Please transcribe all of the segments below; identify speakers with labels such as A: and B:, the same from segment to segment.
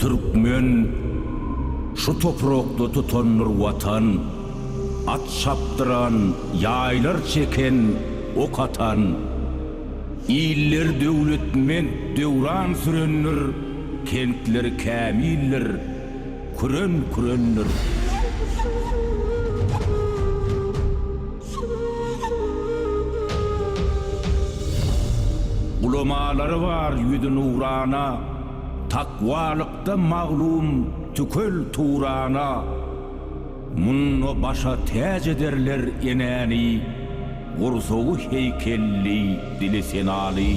A: Türkmen şu toprakda tutandyr Watan, At çapdyran, ýaýlar çeken, ok atan. Iller döwletment döwran sürendir, Kentleri kämildir, küren-kürendir. Ulamalary bar ýüzi nurana, Takwalykda maglum tükel Turana. Munda başa täç ederler enäni, Gursagy heýkelli, dili senaly.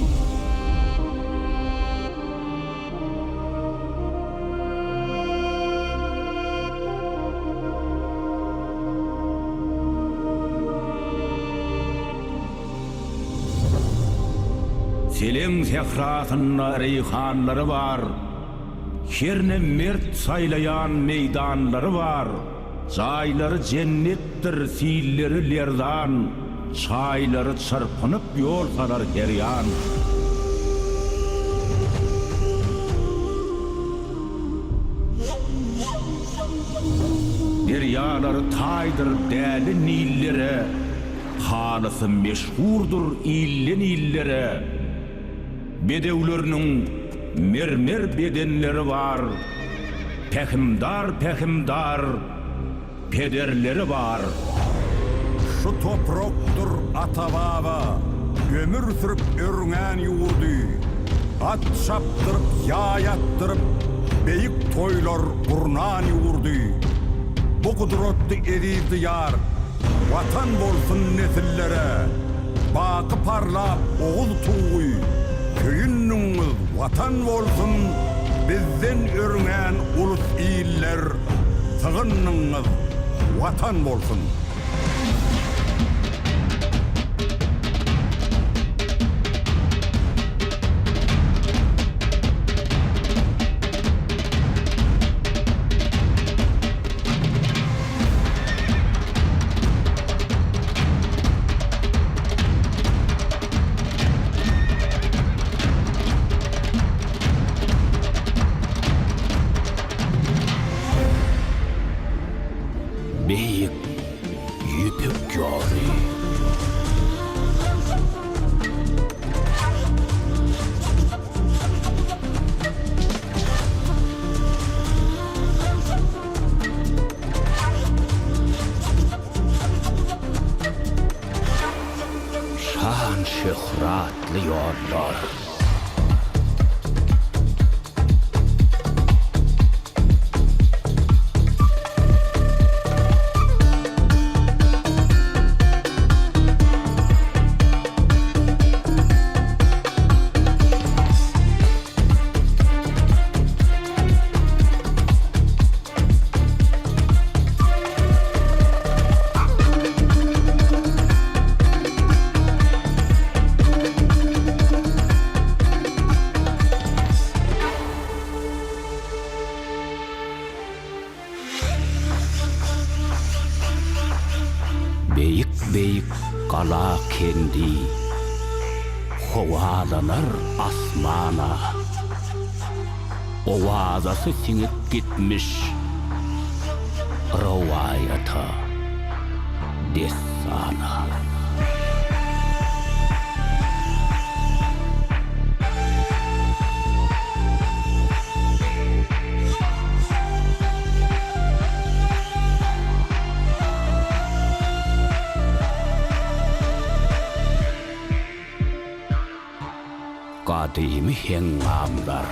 A: Seleň sährasynda reýhanlary bar, Herne mert saýlaýan meýdanlary bar, Jaýlary jennetdir, silleri lerzan, Çaýlary çyrpynyp ýol salar her ýan. Derýalary taýdyr däli nillere, Halysy meşhurdyr ilden-illere. Bedewleriniň mermer bedenleri bar, Pähimdar-pähimdar pederleri bar.
B: Şu toprakdyr ata-baba ömür sürüp örňän ýurdy, At çapdyryp, ýaý atdyryp, beýik toýlar gurnan ýurdy. Bu gudratly eziz Diýar Watan bolsun nesillere, Baky parlap Oguz tugy, Söýündiňiz Watan bolsun, Bizden örňän ulus-iller, Sygyndyňyz Watan bolsun.
A: Beýik Ýüpek ýoly. Şan-şöhratly ýollar. Beýik-beýik gala-kendi howalanar asmana. Owazasy siňip gitmiş rowaýata, dessana. Gadymy heňňamlar.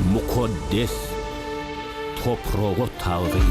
A: Mukaddes topraga tagzym.